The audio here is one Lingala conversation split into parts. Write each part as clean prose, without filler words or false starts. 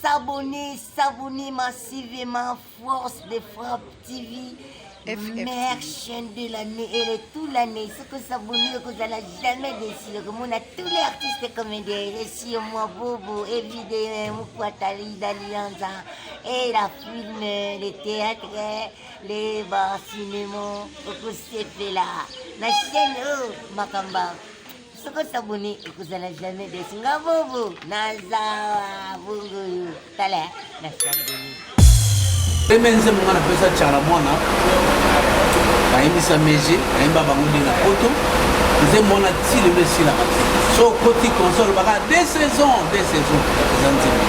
S'abonner, s'abonner massivement, Force de Frappe TV, meilleure chaîne de l'année et de toute l'année. Ce que s'abonner, que vous n'allez jamais déçu. On a tous les artistes comédiens, et si moi, Bobo, évidemment, Moukwatali, Dalianza, et la film, les théâtres, les bars, cinéma, là. La chaîne, oh, Makamba. Soki osabone okozala jamais desu. Nga bobo naza bongo yo tala na sabone. Peme nzembo nga napesa Tshala Mwana bayembisa meje nayemba bango nde na poto nzembo wana ti lelo esilaka te so okoti concert olobaka deux saisons deux saisons eza nzembo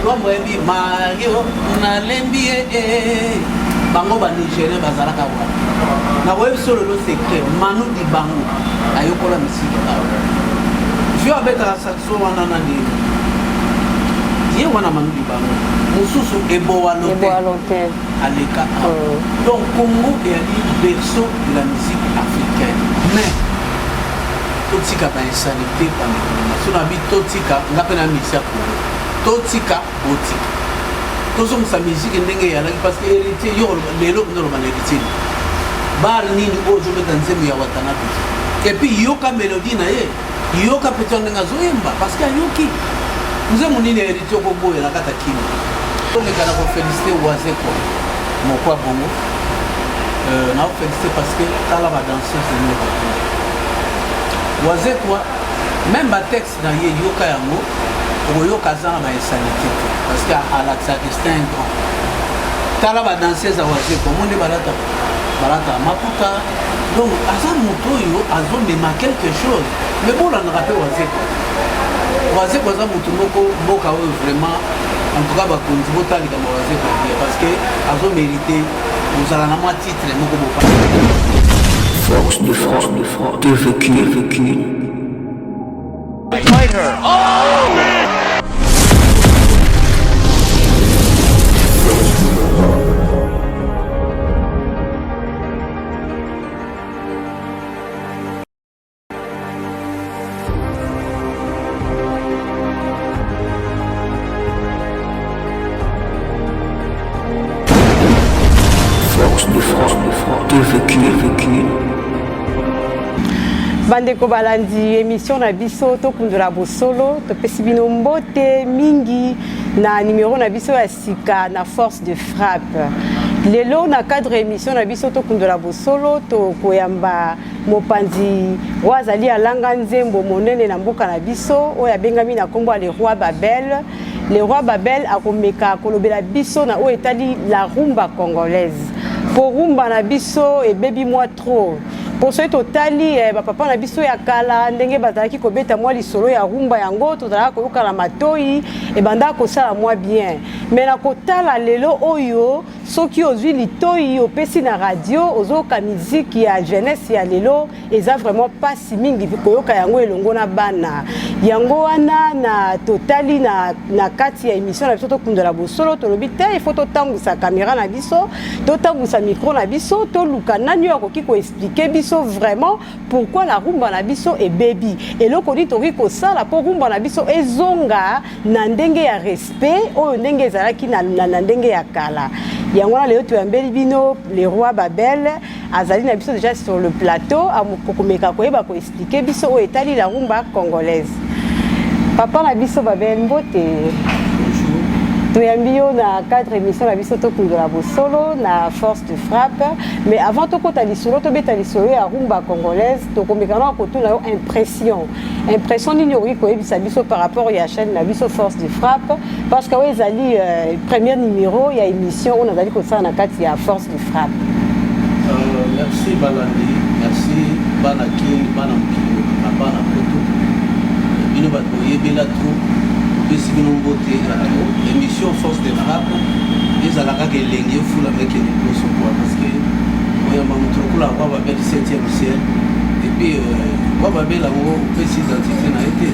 lwambo ayebi mario nalembi ye eh. bango banigérien bazalaka wana nakoyebi so lelo secret manu dibango ayokola misiki awa vieux abetaka saxo wana nani ye wana manu dibango mosusu ebowa lote aleka awa mm. donc congo eyali berceau de la musique africaine mais totika bainsanité bandeko na so na bi totika nga mpe na misi ya congo totika botika tozongisa musique ndenge eyalaki parce que héritier yo lelo mpenza oloba na héritier bar nini oyo ozobeta nzembo ya watanabe epuis yoka melodie na ye yoka mpenza ndenge azoyemba parce que ayoki nzembo nini ya héritier okoboya na kati ya kino toleka na kofelicite wazekwa mokwa bongo euh, na kofelicite parce que tala badanseuse ndenge wazekwa meme batexte Na ye yoka yango okoyoka aza na ba insanite te parce que alakisaka que c'est un grand. Tala ba danseuse ya wazeko omoni nde balata balataka maputa donc aza moto oyo azomema quelque chose mais bolandaka mpe wazeko wazeko aza moto moko mboka oyo vraiment en tout cas bakonzi botala likambo ya wazeko bien parce que azomérite kozala na mwa titre moko bopa Force de frappe, de frappe, TVQ, TVQ. Fight her. Oh! Force de frappe, de frappe, TVQ, TVQ. Bandeko balandi emission na biso tokundola bosolo topesi bino mbote mingi na numero na biso ya sika na force de frappe lelo na cadre emission na biso tokundola bosolo tokoyamba mopanzi oyo azali alanga nzembo monene na mboka na biso oyo abengami na nkombo ya le roi babel Le roi Babel akomeka kolobela biso na oyo etali la rumba congolaise. Po rumba na biso ebebi mwa trop. Po soki totali eh, bapapa na biso ya kala ndenge bazalaki kobeta mwa lisolo ya rumba yango tozalaka koyoka na matoi ebandaka kosala mwa bien. Mais na kotala lelo oyo soki ozwi litoi opesi na radio ozoyoka miziki ya jeunesse ya lelo eza vraiment pasi mingi koyoka yango elongo na bana yango wana na totali na, na kati ya émission na biso tokundola bosolo tolobi te il faut totambwisa kamera na biso totambwisa micro na biso toluka nani oyo akoki koexplike biso vraiment pourquoi la rumba na biso ebebi eloko nini tokoki kosala mpo rumba na biso ezonga na ndenge ya respect oyo ndenge ezalaki na, na, na ndenge ya kala yango wana lelo toyambeli bino le roi babel azali na biso déjà sur le plateau akokomeka koyeba koexplike biso oyo etali la rumba congolaise papa na biso babel mbote toyambi yo na cadre émission na biso tokundola bosolo na force de frappe mais avant tokota lisolo tobeta lisolo ya rumba congolaise tokomeka na kotuna yo impression impression nini okoki koyebisa biso par rapport ya chaîne na biso force de frappe parce que oyo ezali euh, premier numéro ya émission oyo nazali kosala na kati ya force de frappe euh, merci balandi merci bana kin bana mokili na bana poto bino bato boyebela trop opesi bino mbote ya trop émission force de frappe ezala kaka elengi efulama ekende liboso kua parce que oyamba moto lokola roi babel 7e ciel epuis euh, roi babel yango opesi identité na ye te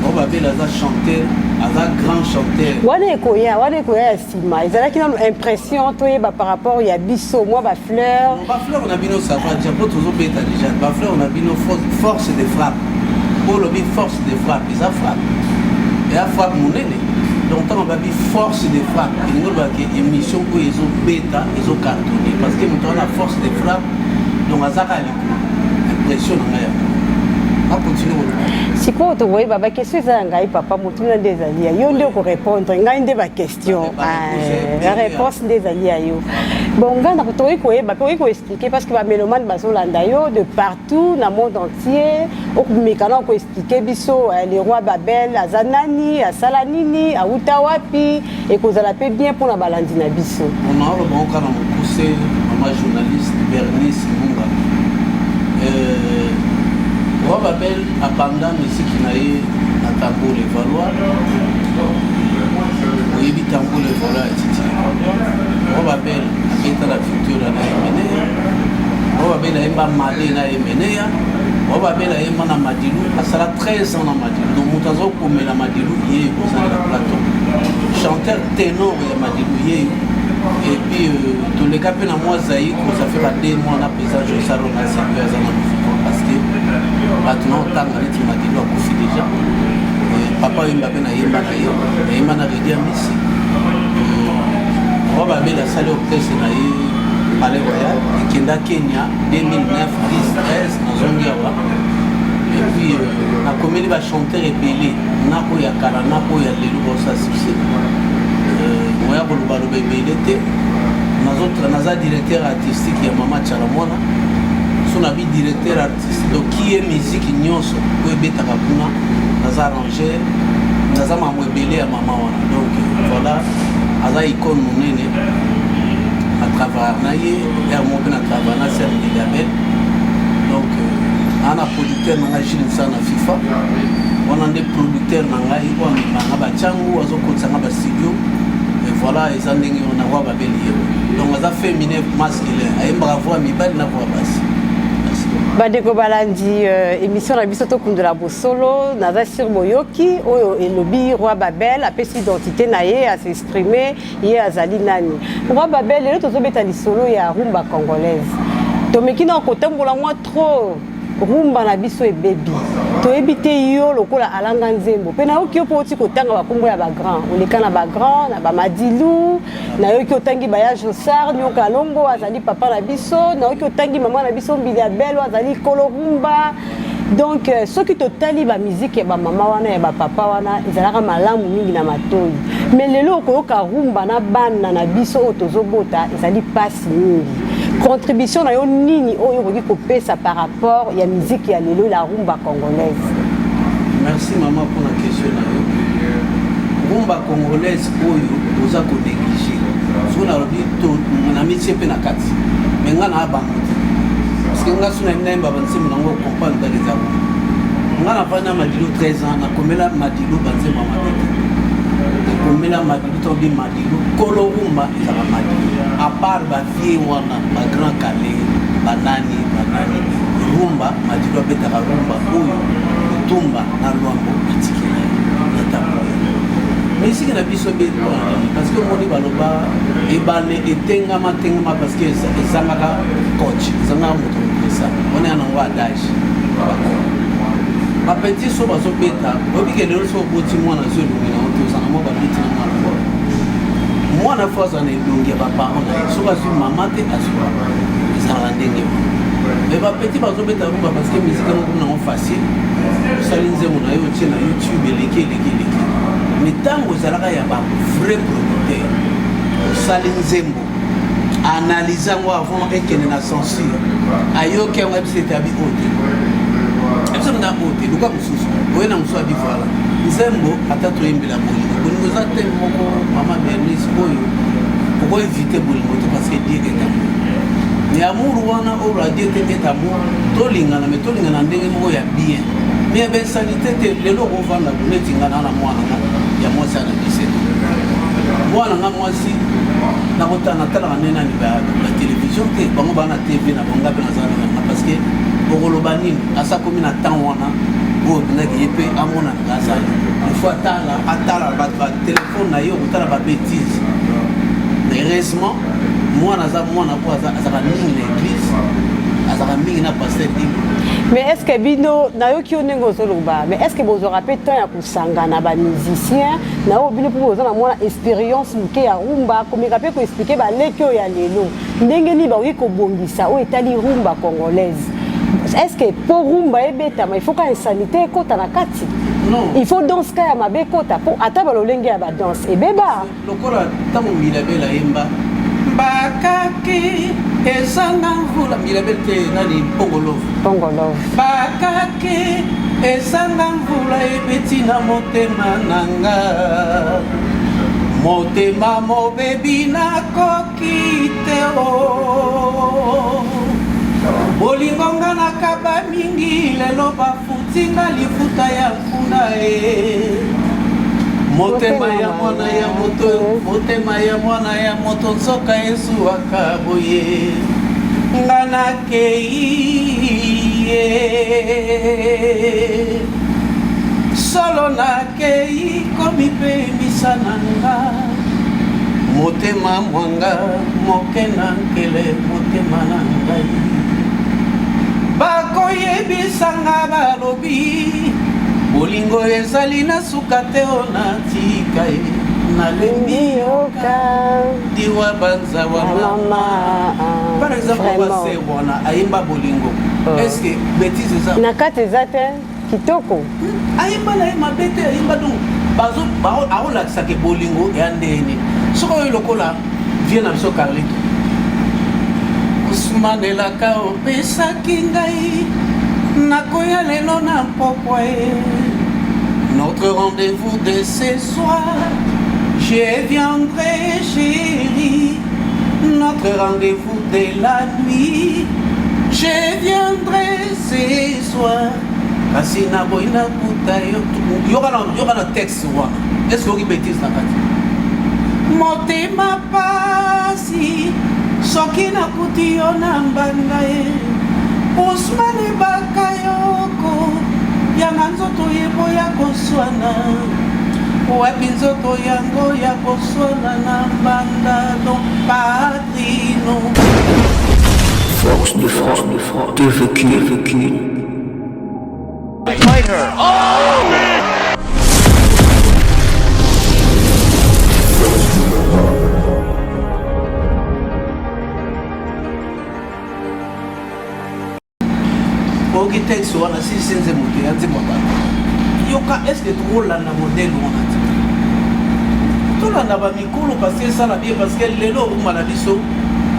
roi babel aza chanteur aza grand chanteur wana ekoya wana ekoya ya nsima ezalaki nano impression toyeba par rapport ya biso mwa bafleur bafleur na bino ça va déjà po tozobeta déjà bafleur na bino force de frappe po olobi force de frappe eza frappe eya frappe monene Donc ntango babi Force de Frappe, elingi oloba ke émission oyo ezobeta, ezocartonne, parce que moto wana Force de Frappe, donc aza kaka likolo. Impression na ngai yango. Akontinue koloba. Sikoyo tokoyeba baquestion eza ya ngai, papa. Motuna nde ezali ya yo nde okorépondre ngai nde baquestion, baréponse nde ezali ya yo. Bon, ngai tokoki koyeba mpe okoki koexpliquer, parce que bamélomane bazolanda yo de partout na monde entier. Okomeka na koexpliquer biso le Roi Babel aza nani, asala nini, awuta wapi? Ekozala mpe bien mpona balandi na biso. Naoloba ngo kaka na mokuse, mama journaliste Bernice Munga. Roi Babel abanda miziki na ye na Tambour Levallois. Oyebi Tambour Levallois ya Titi? Roi Babel abeta na Victoria na Emeneya. Roi Babel ayemba Made na Emeneya. Roi Babel ayemba na Madilu, asala 13 ans na Madilu. Donc moto azokomela Madilu ye kosalela plateau, chanteur ténor ya Madilu ye. Et puis toleka mpe na mwa Zaiko, ça fait ba 2 mois na président Josaro na Seigneur aza na vivant, parce que bato na otanga neti Madilu akufi déjà. Papa oyemba mpe nayemba na ye, nayemba na Redi Amisi. Roi Babel asali orchestre na ye Palais Royal, ekenda Kenya 2009, 10, 13. Nazongi awa et puis nakomeli bachanteur ebele, na oyo ya kala na oyo ya lelo, baosa succès. Moya kolobaloba ebele te. Naza directeur artistique ya Mama Tshala Mwana. So nabi directeur artistique, donc kie musique nyonso oyo ebetaka kuna, naza arrangeur, naza mambo ebele ya mama wana. Donc voilà, aza icône monene. Na travailler na ye ere moko mpe na travailler na Ser Mbiliabel. Donc naa na producteur na ngai Gilles Nsa na FIFA wana nde producteur na ngai oyo amemanga batiango, azokotisa nga bastudio. Et voilà, eza ndenge wana. Roi Babel ye, donc aza féminin masculin, ayembaka voix mibali na voix basi. Merci. Bandeko balandi émission na biso Tokundola Bosolo, naza sur boyoki oyo elobi Roi Babel apesi identité na ye, as'exprime ye azali nani. Roi Babel, lelo tozobeta lisolo ya rumba congolaise. Tomeki na kotambola mwa trop, rumba na biso ebebi. Toyebi te, yo lokola alanga nzembo mpe nayoki yo mpo oti kotanga bakombo ya bagrand, oleka na bagrand na bamadilu. Nayoki otangi baya Josar Nyoka Longo, azali papa na biso. Nayoki otangi mama na biso Mbilia Belo, azali kolo rumba. Donc soki totali bamiziki ya bamama wana, ya bapapa wana, ezalaka malamu mingi na matoi. Mais lelo okoyoka rumba na bana na biso oyo tozobota, ezali mpasi mingi. Contribution na yo nini oyo okoki kopesa par rapport ya miziki ya lelo, la rumba congolaise? Merci mama mpona question na yo. Rumba congolaise oyo oza konéglige, soki nalobi na mitie mpe na kati, me nga na bango te, parce que nga so nayebi nayemba banzembo nango, comprendre kaka eza rumba. Nga navandi na Madilu 13 ans, nakomela Madilu banzembo ya mabe te. Nakomela Madilu tobi Madilu kolo rumba ezaka Madilu, à part bavieux wana, bagrand Kale, banani banani. Rumba Madilu abetaka rumba oyo Lutumba na Lwambo atikela ye na ntango. Misiki na biso ebeli mpona nini? Parce que omoni, baloba ebale etengama tengama parce que ezangaka coach, ezangaka moto mopresa wana ya nango adage. Bapeti so bazobeta, oyebi ke lelo so oboti mwana azwi elongi nango te, ozanga mwa babeti na mwana. Mwana fo aza na elongi ya baparent na ye. Soki azwi mama te, azwi papa, ezalaka ndenge wana. Mais bapeti bazobeta rumba parce que musique yango komi nango facile. Osali nzembo na yo, otie na YouTube, eleki eleki eleki. Mais ntango ezalaka ya ba vrai producteur, osali nzembo, analyse yango avant ekende na censure, ayoki yango, ayebisi ete abi oyo te, biso na oyo te, luka mosusu oye na mosusu. Abi voilà nzembo ata toyembela bolingo. Bolingo eza te moko, mama Bernice, oyo okoevite bolingo te, parce que Dieu est amour. Mais amour wana oyo la Dieu te est amour, tolingana, mais tolingana ndenge moko ya bien, mais ya bainsanité te. Lelo okovanda neti nga na mwana nga ya mwasi ya na 17. Mwana nga mwasi nakotala, natalaka nde nani batelevizio te, bango baa na TV na bango, nga mpe naza nanga, parce que okoloba nini? Asa komi na temps wana oyo mpenzaki ye mpe amonanaka azali, il faut atala, atala batelefone na ye, okotala babêtise. Mais heureusement mwana aza mwana po azalaka mingi na église. Azalaka mingi na pasteur Dilo. Mais est ce que bino, nayoki yo ndenge ozoloba, mais est ce que bozwaka mpe temps ya kosangana bamusicien na oyo bino mpo boza na mwa expérience moke ya rumba, komeka mpe koexpliquer baleki oyo ya lelo ndenge nini bakoki kobongisa oyo etali rumba congolaise? Est ce que mpo rumba ebetama, il faut ka insanité ekota na kati? Non. Il faut danse ka ya mabe ekota, mpo ata balolenge ya badanse ebeba. Lokola ntango Mbilabel ayemba bakake ezanga mvula, Mbilabel te, nani, Pongolove. Pongolove. Bakake ezanga mvula ebeti na motema na nga, motema mobebi, nakoki te o bolingo nga nakaba mingi, lelo bafuti nga lifuta ya nkuna e motema ya mwana ya moto, motema ya mwana ya moto nzoka ezuwaka boye. Nga nakei ye solo, nakei komipemisa na nga motema mwanga moke na nkele, motema na ngai bakoyebisanga, balobi bolingo ezali na suka te, o natika ye, nalembi. Yoka. Diwa banza wa mama. Par exemple, Vraiment. wana ayemba bolingo, est ce que bêtise eza na kati? Eza te, kitoko. Ayemba na ye mabe te, ayemba donc aolakisaka bolingo ya ndeni. Soki oyo lokola vie na biso Carlito Ousmane, elaka opesaki ngai, nakoya lelo na mpokwa ye, notre rendez-vous de ce soir, je viendrai chérie, notre rendez-vous de la nuit, je viendrai ce soir, kasi naboyi nakuta yo. Yoka na texte wana, est ce que oki bêtise na kati? Motema pasi soki nakuti yo na mbanda ye, Osmane Bakayoko, yanga nzoto yebo ya koswana, wapi nzoto yango ya koswana na mbanda? Don Patrino. Force de frappe, de frappe, de vécu, vécu. Fight her. Oh, man! Oyoki texte wana, silisi nzembo te, ya nzembo ya bato. Yoka, est ce que tokolanda modèle wana te? Tolanda bamikolo parce que esala bien, parce que lelo rumba na biso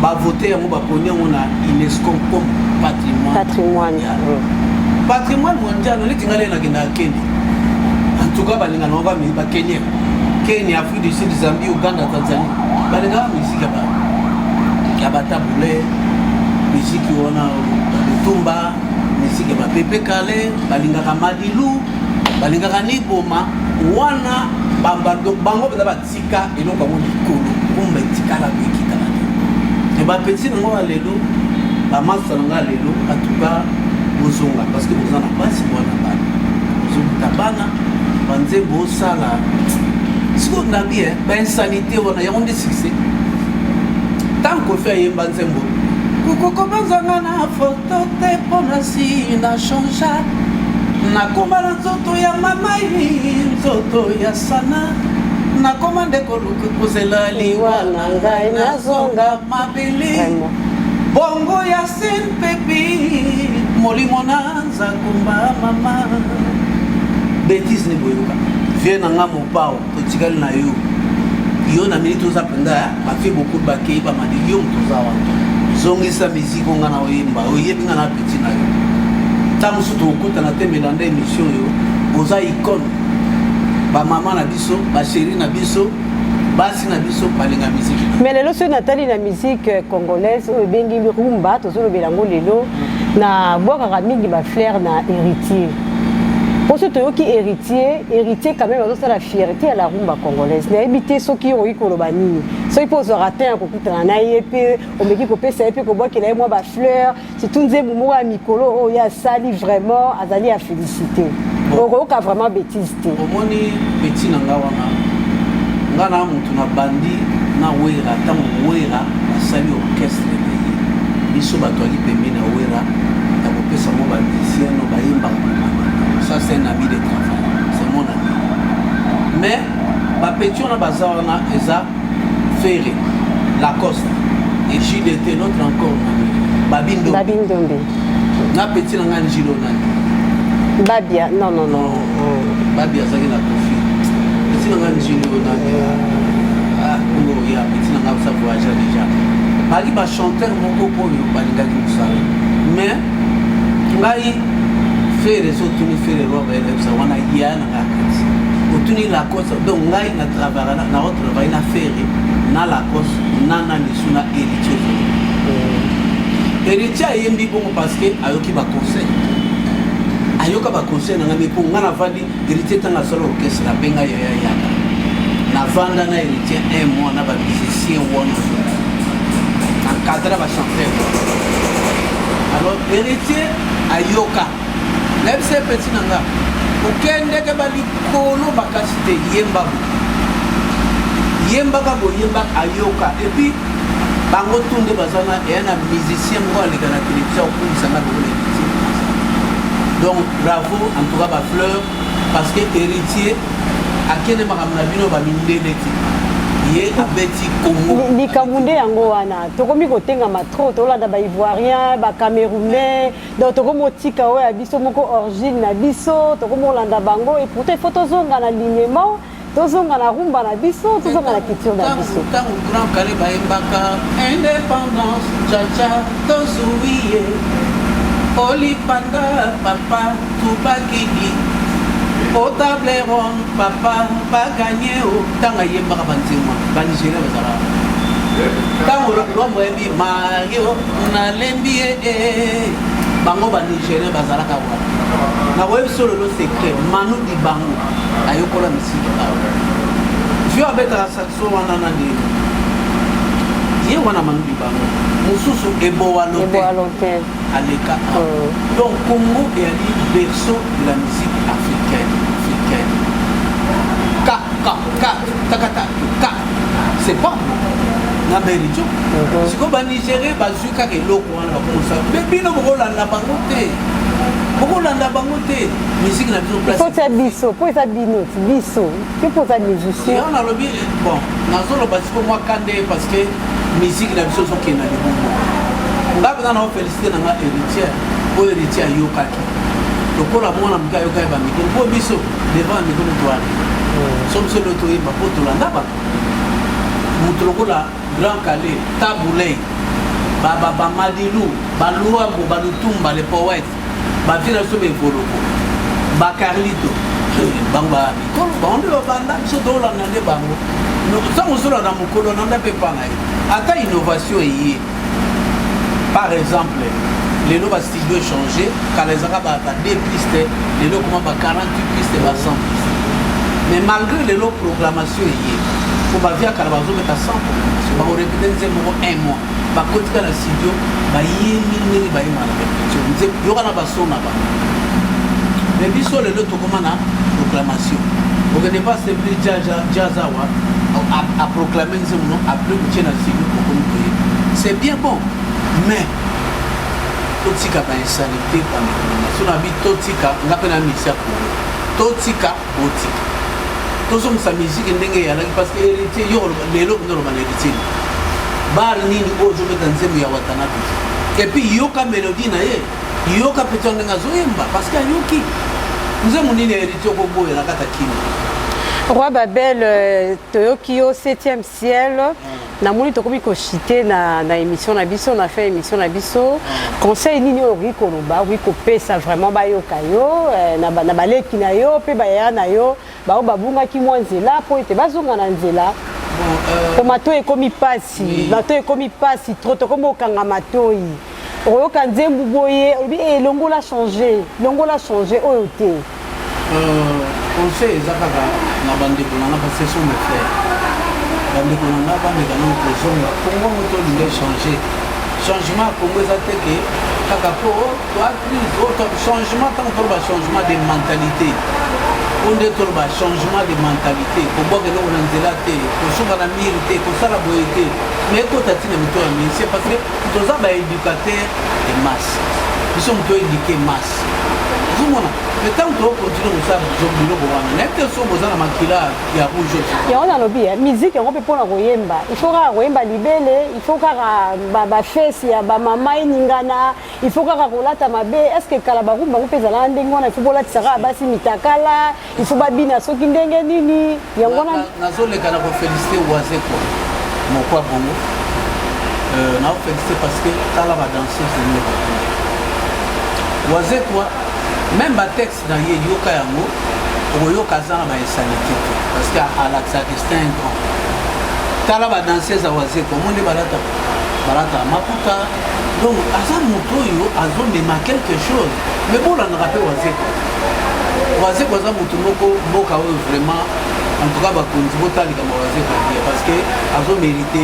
bavote yango, baponi yango na UNESCO comme patrimoine. Patrimoine. Patrimoine mondial. Neti ngai ndenge nakendaka Kenya, en tout cas balingana bango bakenya, Kenya, Afrique du Sud, Zambie, Uganda, Tanzanie, balingaka musique ya baTabu Ley, musique wana balutumba, musique ya baPepe Kallé, balingaka Madilu, balingaka Niboma wana. Bango mpenza batika eloko yango likolo, rumba etikala ekitaka te. E bapeti nango ya lelo, bamasta na nga lelo, en tout cas bozonga, parce que boza na mpasi bwana, bana bozokuta bana banzembo osala sikoyo nabi bainsanité wana, yango nde succès. Ntango Kofi ayemba nzembo kokoko bazanga na foto te, mpo na si na changea, nakoma na nzoto ya mamai, nzoto ya sana, nakoma nde koluka kozela liwa na ngai, nazonga mabele, bongo ya senpepi, molimo na nzakumba mama. Bêtise ni boyoka vie na nga mopao, totikali na yo, yo na minute oza mpenza bafie beaucoup, bakei bamadi, yo moto oza wana, zongisa miziki nga na oyemba, oyebi nga na petit na yo. Ntango mosusu tokokutana te, melanda émission oyo, oza icône. Bamama na biso, bachéri na biso, basi na biso balinga miziki. Mais lelo soki natali na musique congolaise oyo ebengi rumba, tozolobela yango lelo, na bwakaka mingi bafleur na Héritier, mpo soki toyoki Héritier, Héritier quand même azosala fierté ya la rumba congolaise. Nayebi te soki okoki koloba nini, soki mpo ozwaka temps ya kokutana na ye mpe omeki kopesa ye mpe kobwakela ye mwa bafleur, surtout nzembo moko ya mikolo oyo asali, vraiment azali ya félicité, okoyoka vraiment bêtise te. Omoni petit na nga wana, nga na motu na bandi na Wera, ntango Wera asali orchestre na ye. Biso bato yaki pembeni na Wera ya kopesa ngo ba musicien no bayembaka makambo. Ça, c'est un ami de travail, c'est mon ami. Mais ba petit wana baza wana, eza Ferre, Lacoste et JDT, l'autre encore Babi Ndombe. Babi Ndombe. Na petit na ngai Njilo nani? Babia, non, non, non. Babi azalaki na Kofi. Petit na ngai Njilo nani? Ah, kongo ya petit na ngai, ça voyage déjà. Bazalaki bachanteur moko oyo balingaki mosala, mais ngai Ferre, so otuni Ferre Roi, bayelebisa wana ya na ngai kati. Otuni Lacoste. Donc ngai na travaille, na otravaille na Ferre, na Lacoste, na nani su, na Héritier. Héritier ayembi bongo parce que ayoki baconseil, ayoka baconseil na ngai. Mpo ngai navandi, Héritier ntango asala orchestre, abenga yaya yaka, navanda na Héritier un mois na bamusicien wana, na cadre bachanteur. Alors Héritier ayoka, nayebisa ye: petit na nga, okendeke balikolo makasi te, yemba bo, yembaka boyemba. Ayoka, et puis bango tu nde baza na eya na musicien moko aleka na télévision okumisanga lokola Héritier. Donc bravo, en tout cas bafleur, parce que Héritier akende makambo na bino bamindele te, ye abeti Congo. Likambo nde yango wana, tokomi kotengama trop, tolanda baivoirien, bacamerounais. Donc tokomi otika oyo ya biso moko, origine na biso, tokomi olanda bango. Et pourtant il faut tozonga na alignement, tozonga na rumba na biso, tozonga na culture na biso. Ntango Grand Kallé bayembaka indépendance, chacha tozwi ye olipanda, papa tubakidi o table ronde, papa baganye o. Ntango ayembaka banzemwa, banigéria bazalaka. Ntango Lwambo ayembi Mario nalembi ye, bango banigérien bazalaka wana. Nakoyebi so lelo secret, Manu Dibango ayokola misiki awa. Vieux abetaka saxo wana na ndenge ye wana, Manu Dibango mosusu Eboa Lotin aleka. Donc Congo eyali berceau de la musique africaine. Africaine ka ka ka takata ka, c'est pas na Merijo. Sikoyo banigérien bazwi kaka eloko wana, bakomosala. Mais bino bokolanda bango te, bokolanda bango te. Musique na biso. Faut tia biso mpo eza bino ti biso te, mpo oza musicien. Yango nalobi, bon, nazoloba sikoyo mwa kande, parce que musique na biso ezokende na libongo. Nga mpenza na ofélicité na nga Héritier, oyo Héritier ayokaki lokola mwana moke, ayokaki bamikolo, mpo biso devant ya mikolo toali so biso lelo toyemba mpo tolanda bato. Moto lokola Grand Kallé, Tabu Ley, bamadilu, baluambo, balutumba le poète, bavie na biso, baevoloko, bacarlito, bango bamikolo, bango nde babanda. Biso tolanda nde bango. Ntango ozolanda mokolo, nanda mpe mpa na ye ata innovation eye. Par exemple lelo bastudio échange, kala ezalaka ba 2 piste, lelo ekoma ba 48 piste, ba 100 piste. Mais malgré lelo programmation eye, po bavia kala bazobeta 100 programmation, bakorépéter nzembo moko un mois, bakotika na studio, bayembi ndenge bayemaka na répétition, nzembo yoka na bason na bango. Mais biso lelo tokoma na proclamation, okende pas sempli jazz awa aproclame nzembo no, après kotie na studio, okomi koyeba. C'est bien bon, mais totika bainsanité bandeko na so na bi. Totika, nga mpe na misi ya Kongo, totika, botika, tozongisa musique ndenge eyalaki. Parce que Héritier, yo lelo mpenza oloba na Héritier bar nini oyo ozobeta nzembo ya Watanabe? Et puis yoka mélodie na ye, yoka mpe ndenge azoyemba, parce que ayoki nzembo nini ya Héritier okoboya na kati ya kino? Roi Babel, toyoki yo 7e ciel. Namoni tokomi kochuter na émission na biso, na fin émission na biso. Conseil nini oyo okoki koloba, okoki kopesa vraiment bayoka yo, na baleki na yo mpe bayaya na yo bao babungaki mwa nzela, mpo ete bazonga na nzela? Po matoi ekomi pasi, matoi ekomi pasi trop, tokomi okanga matoi. Okoyoka nzembu boye, olobi elongola, change, longola, change oyo te. Conseil eza kaka na bandeko na nga, parce que sont mes frères. Bandeko na nga bameka nano kozonga Kongo ngo, tolinga échange. Changement ya Kongo eza te ke kaka po toa crise. Changement, ntango toloba changement de mentalité. Mpo nde toloba changement de mentalité, kobwaka eloko na nzela te, kosuka na mire te, kosala boye te, mais ekota ntina mito ya musicien, parce que toza baéducateur de masse. Biso moto oéduque masse, ozomona. Mais ntango tokocontinue kosala biloko wana, nayebi te so boza na makila ya rouge. Yango nalobi, musique yango mpe mpona koyemba, il faut kaka koyemba libele, il faut kaka bafesi ya bamama eningana, il faut kaka kolata mabe. Est ce que kala barumba bango mpe ezalaka ndenge wana? Il faut bolatisa kaka basi mitakala, il faut babina soki ndenge nini, yango wana. Nazoleka na kofélicité Wazekwa moko ya bongo, naofélicité parce que tala badanseuse ndenge bakunda Wazekwa. Même batexte na ye, yoka yango, okoyoka aza na bainsanité te, parce que alakisaka c'est un grand. Tala badanseuse ya Wazekwa, omo nde balata, balataka maputa. Donc aza moto oyo azomema quelque chose. Mais bolandaka mpe Wazekwa. Wazekwa aza motu moko mboka oyo vraiment, en tout cas bakonzi botala likambo Wazekwa bien, parce que azomérite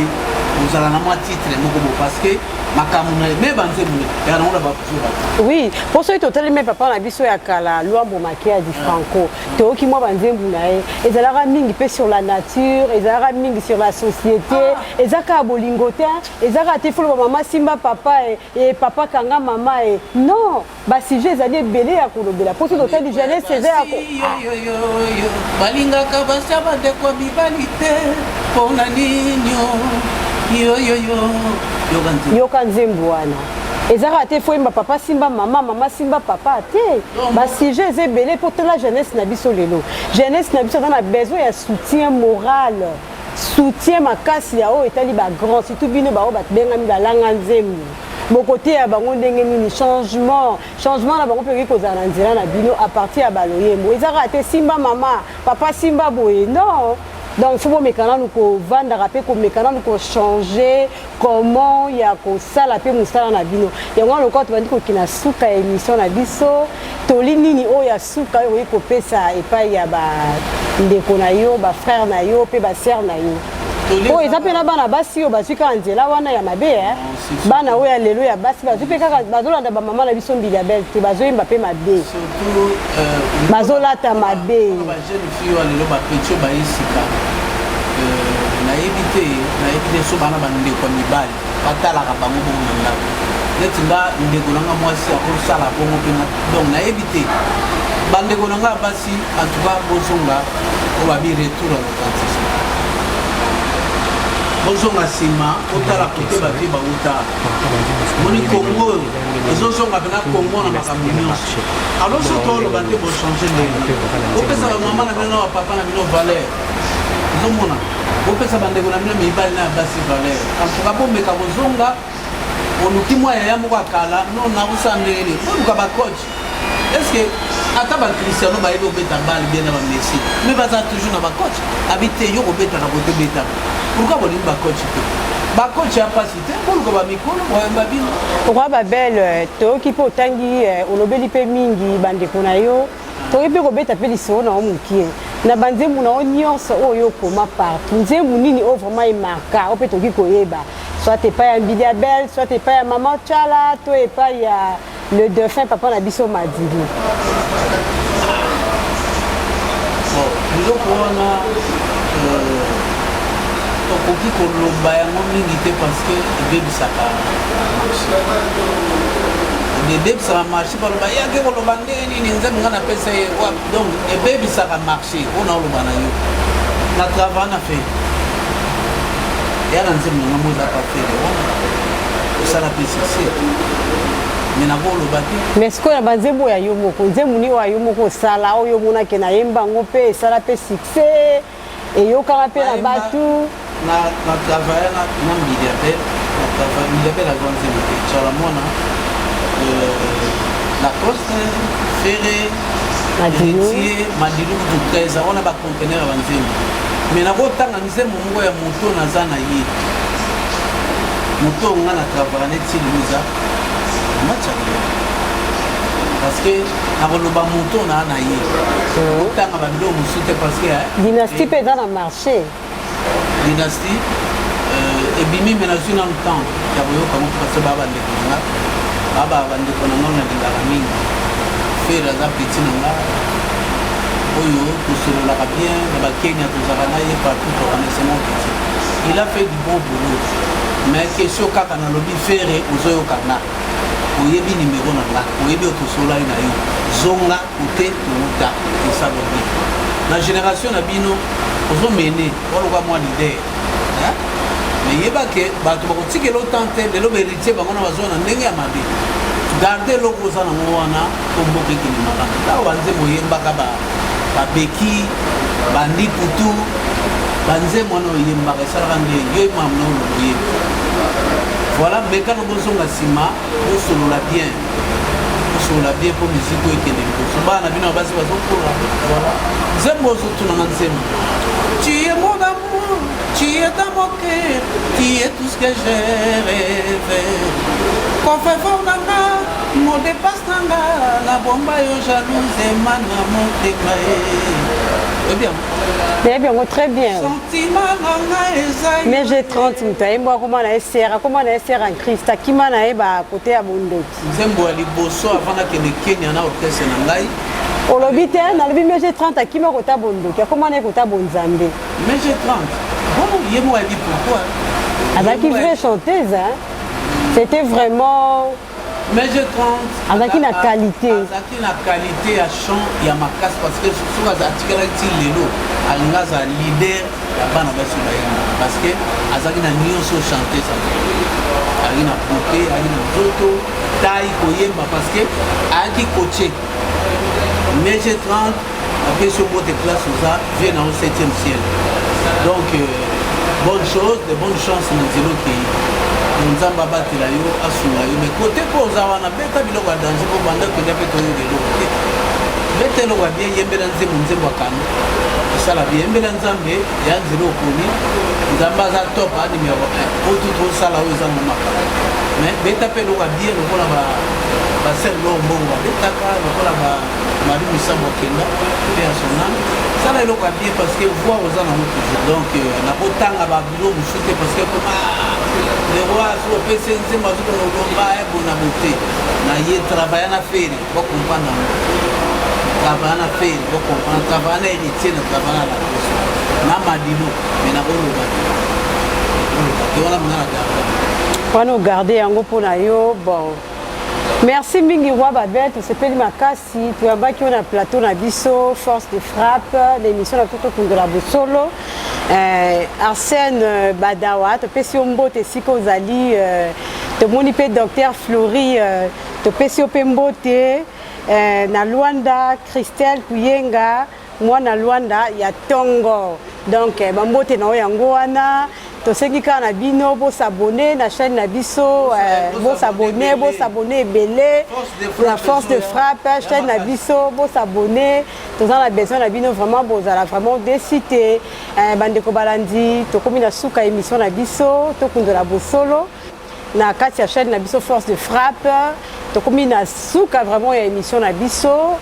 kozala na mwa titre moko bo, parce que makambo na ye me banzembo ya nango na bazoba. Oui, mpo soki totelemi, papa na biso ya kala, Lwambo Makiadi Franco, toyoki mwa banzembo na ye, ezalaka mingi mpe sur la nature, ezalaka mingi sur la société. Eza kaka bolingo te, eza kaka te folo bamama simba papa e papa kanga mama e. Non, basujet ezali ebele ya kolobela. Mpo soki totali jeunesse eza ya Balingaka basya bandeko mibali te, mpona nini? Yoyoyo, yoka nzembo. Yoka nzembo wana, eza kaka te foyemba papa simba mama, mama simba papa te. Basujet eza ebele mpo tala jeunesse na biso lelo. Jeunesse na biso aza na besoin ya soutien moral, soutien makasi ya oyo etali bagrand, surtout bino baoyo bato bengami balanga nzembo. Bokoteya bango ndenge nini changement? Changement na bango mpe ekoki kozala na nzela na bino à partir ya baloyembo. Eza kaka te simba mama, papa simba boye, non. Donc faut bomeka nanu kovandaka mpe komeka nanu kochange comment ya kosala mpe mosala na bino. Yango wana, lokola tobandi kokina suka ya émission na biso, toli nini oyo ya suka oyo okoki kopesa epai ya bandeko na yo, bafrère na yo mpe basœur na yo, oyo eza mpe na bana basi oyo bazwi kaka nzela wana ya mabe? Bana oyo ya lelo ya basi bazwi mpe kaka, bazolanda bamama na biso Mbilia Bel te, bazoyemba mpe mabe, bazolata mabe. Bajeune fille oyo lelo, bapetits oyo baye sika, nayebi te, nayebi te so bana bandeko ya mibali batalaka bango bongo na ndako. Neti nga, ndeko na nga mwasi akosala bongo mpe. Donc nayebi te bandeko na nga ya basi. En tout cas bozonga oyo babi retour à l'authenticité, bozonga nsima, otala kote bavie bauta. Moni Kongo oyo ezozonga mpena Kongo na makambo nyonso. Alors so tooloba te, bochange ndenge bopesa bamama na bino na bapapa na bino valeur. Ozomona, bopesa bandeko na bino mibali na ya basi valeur. En tout cas bomeka kozonga. Oluki mwa yaya moko akala no nakosala ndenge nini? Oluka bacoach. Est ce que ata bacristiano bayebi kobeta balle bien na bamessi, mais baza toujours na bacoach? Abi te, yo kobetaka bote, betaka. Pourquoi bolingi bacoach te? Bacoach ya mpasi te, boluka bamikolo boyamba bino. Roi Babel, toyoki mpe otangi, olobeli mpe mingi bandeko na yo. Toyoki mpe kobeta mpe lisolo na yo mokie na banzembo na yo nyonso oyo okoma partout. Nzembo nini oyo vraiment emarka, oyo mpe tokoki koyeba, soit epai ya Mbilia Bel, soit epai ya mama Tshala, to epai ya le défunt papa na biso Madilu? Bon, biloko wana tokoki koloba yango mingi te, parce que ebebisaka marché, ebebisaka marché. Baloba yake koloba ndenge nini nzambe ngai napesa ye. Donc ebebisaka marché. Oyo naoloba na yo, na travail na fe eya na nzembo nanga mo eza pafele wana osala mpe succès, mais nakoloba te. Mais sikoyo na banzembo ya yo moko, nzembo nini oyo ya yo moko osala, oyo omonake nayemba yango mpe esala mpe succès, eyokaka mpe na bato? Na travaille na Mbilia Bel, na travaille Mbilia Bel azwa nzembo te, Tshala Mwana, Lacoste, Ferre, Héritier, Madilu kutu 13 wana, baconteneur ya banzembo. Mais nakotanga nzembo moko ya moto naza na ye, moto nga na travaille neti lelo eza Matshalelo, parce que nakoloba moto naa na ye, otanga babiloko mosusu te, parce que Dynastie mpe eza na marché. Dynastie ebimi, me nazwi nanu temps ya koyoka ngo, parce baa bandeko na nga, baa bandeko na nga nalingaka mingi. Ferre aza petit na nga. Oyo tosololaka bien na bakenya, tozalaka na ye partout, toorganise mon petit. Il a fait du bon boulot, mais question kaka nalobi, Ferre, ozoyoka nga, oyebi nimero na nga, oyebi oyo tosololaki na yo, zonga kote touta, esalo bien na génération na bino. Ozomene oloka mwa leader, mais yeba ke bato bakotikela otan te. Lelo baheritier bango na bazwa na ndenge ya mabe. Garde eloko oza nango wana po mboka ekende malamu. Ntango banzembo oyembaka, babeki bandi putu, banzembo wana oyembaka esalaka nde yo mamu na oloba oyebi. Voilà, mekano bozonga nsima, bosolola bien, bosolola bien mpo miziki oyo ekende liboso. Bana na bino ya basi bazokola. Voilà, nzembo ozotunanga, nzembo "Tu es mon amour, tu es dans mon cœur, tu es tout ce que j'ai rêvé", coffre-fort na nga, mot de passe na nga, nabomba yo, jalouse ema na motema ye, oyebi yango? Nayebi yango très bien. Sentiment na nga eza Mais j'ai 30, moto ayembo akoma na ye sere, akoma na ye sere en Christ, akima na ye bakote ya bondoki. Nzembo ya liboso avant nakende Kenya na orchestre na ngai. Olobi te, nalobi mais j'ai 30 akima kota bondoki, akoma na ye kota bonzambe. Mais j'ai 30, bon, ye moko ayebi pourquoi. Azalaki vraie chanteuse, hein? C'était vraiment Mais j'ai 30. Azalaki na qualité. Azalaki na qualité ya chant ya makasi, parce que soki atikalaki ti lelo, alingi azala leader ya bana basi bayemba, parce que azalaki na nyonso. Chanteuse, azalaki na beauté, azalaki na nzoto tai koyemba, parce que ayaki coaché. Mais j'ai 30, apesi yo mbote, classe oza vie na yo 7e ciel. Donc bonne chose, de bonne chance na nzela okei. Nzambe abatela yo, asunga yo. Mais kote mpo oza wana, beta biloko ya danger, mpo banda okenda mpe toyoka eloko te. Beta eloko ya bien, yembela nzembo, nzembo akanda esala bien, yembela Nzambe ya nzela okoni. Nzambe aza top, a numéro 1 oyo tu tosala, oyo eza ngo makambo. Mais beta mpe eloko ya bien lokola basere lor mbongo babetaka, lokola Marie Misambo akenda mpe ya son âme. Sala eloko ya bien, parce que voix oza nango toujours. Donc nakotanga babilo mosusu te, parce que koma le roi soki opesi nzembo azokona olomba ebona bote na ye. Travailla na Ferre, bocomprendre yango. Travailla na Ferre, bocomprendre. Travailla na Héritier, na travailla na Lacoste, na Madilo, mais nakoloba te, oloba te wana mona na garde. Wana ogarde yango mpo na yo. Bon, merci mingi, Roi Babel, tosepeli makasi toyambaki yo na plateau na biso Force de Frappe, na émission na biso Tokundola Bosolo. Arsène Badawa, topesi yo mbote esika ozali. Tomoni mpe docteur Flori, topesi yo mpe mbote na Lwanda. Christelle Kuyenga, mwana Lwanda ya ntongo, donc bambote na yo yango wana. Tosengi kaka na bino bos'abonner na chaîne na biso, bos'abonner, bos'abonner ebele na Force de Frappe, chaîne na biso. Bos'abonner, toza na besoin na bino vraiment, bozala vraiment déçus te. Bandeko balandi, tokomi na suka émission na biso Tokundola Bosolo na kati ya chaîne na biso Force de Frappe. Tokomi na suka vraiment ya émission na biso.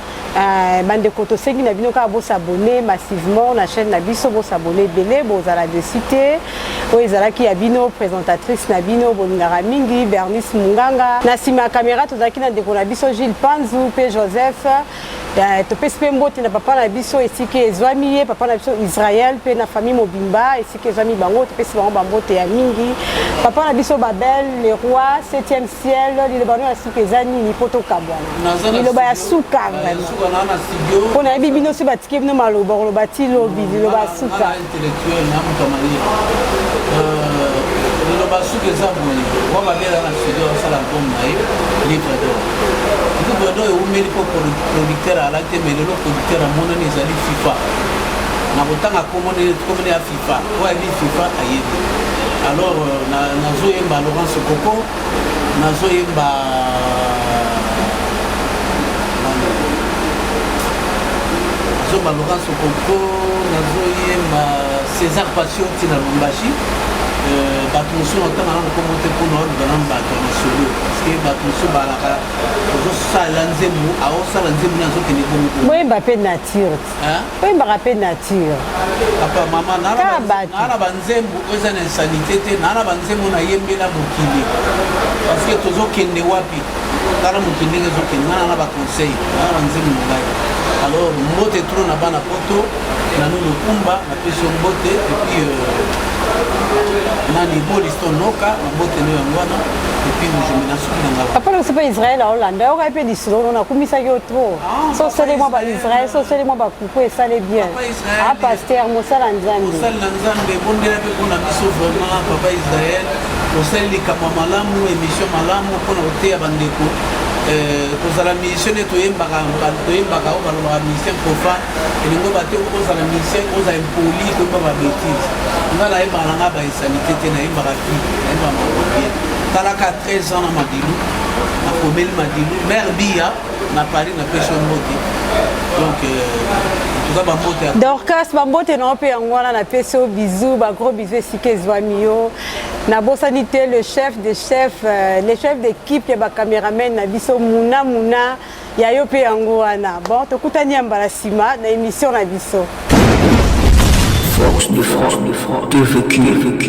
Bandeko, tosengi na bino kaka bos'abonner massivement na chaîne na biso, bos'abonner ebele, bozala déçus te. Oyo ezalaki ya bino présentatrice na bino bolingaka mingi, Bernice Munganga. Na nsima ya caméra tozalaki na ndeko na biso Gilles Panzu mpe Joseph. Topesi mpe mbote na papa na biso esika ezwami ye, papa na biso Israel, mpe na famille mobimba esika ezwami bango, topesi bango bambote ya mingi. Papa na biso Babel le roi 7e ciel, liloba no ya suka eza nini mpo tokabwana? Liloba ya suka vraiment, mpo nayebi bino so batiki bino maloba koloba ti lobi. Liloba ya suka. Intellectuel na moto mayele, liloba suka eza boye: Roi Babel na studio asala album na ye Livre d'or. Livre d'or ewumeli mpo producteur alaki te, mais lelo producteur amonani, ezali FIFA. Na kotanga komone ya FIFA, oyo ayebi FIFA ayebi. Alors nazoyemba Laurence Koko, nazoyemba, nazoyemba Laurence Koko, nazoyemba César Passion ntina Lubumbashi. Bato mosusu natanga nano kombo te mpona oluka nano bato ya masolo, parce que bato mosusu balaka ozosalela nzembo, aosala nzembo nde azokende bongo. Boyemba mpe nature, boyembaka mpe nature. Papa, mama, naa na banzembo oyo eza na insanité te, naa na banzembo nayembela mokili, parce que tozokende wapi? Tala mokili ndenge ezokende. Nga na baconseil, naa na banzembo na ngai. Alors mbote trop na bana poto na Nuno Kumba, napesi yo mbote et puis nani Boliston Noka, mbote no yango wana et puis mujumbi na suki na nga. Papa lokoso mpe Israël aolanda yoka mpe lisolo nakumisaki yo trop. Ah, So osali mwa ba Israël. Israël, so osali mwa bakuku esali bien. Papa Israël. A pasteur mosala Nzambe. Mosali na Nzambe, bondela mpe mpona biso vraiment papa Israël, osali likambo ya malamu, émission malamu mpona koteya bandeko. Kozala musicien nde toyembaka, toyembaka oyo balobaka musicien profane, elingi oba te ozala musicien ozala impoli koyemba ba bêtise. Nga nayembaka na nga ba insanité te, nayembaka vie, nayembaka makambo bien. Talaka 13 ans na Madilu, nakomeli Madilu mare Biya na Paris, napesi yo mbote. Donc en tout cas bambote ya Dorcas, bambote na yo mpe yango wana, napesi yo bisou, bagros bisou esika ezwami yo. Nabosani te le chef de chef, le chef d'équipe ya bacaméraman na biso Muna Muna, ya yo mpe yango wana. Bon, tokutani ya mbala nsima na émission na biso. Force de frappe, de frappe, TVQ, TVQ.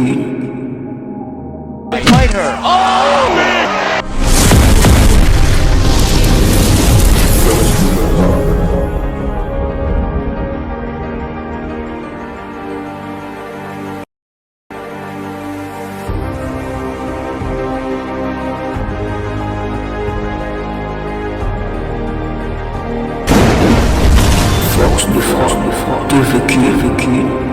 Fight her. Oh! Force de frappe, de frappe, TVQ, TVQ.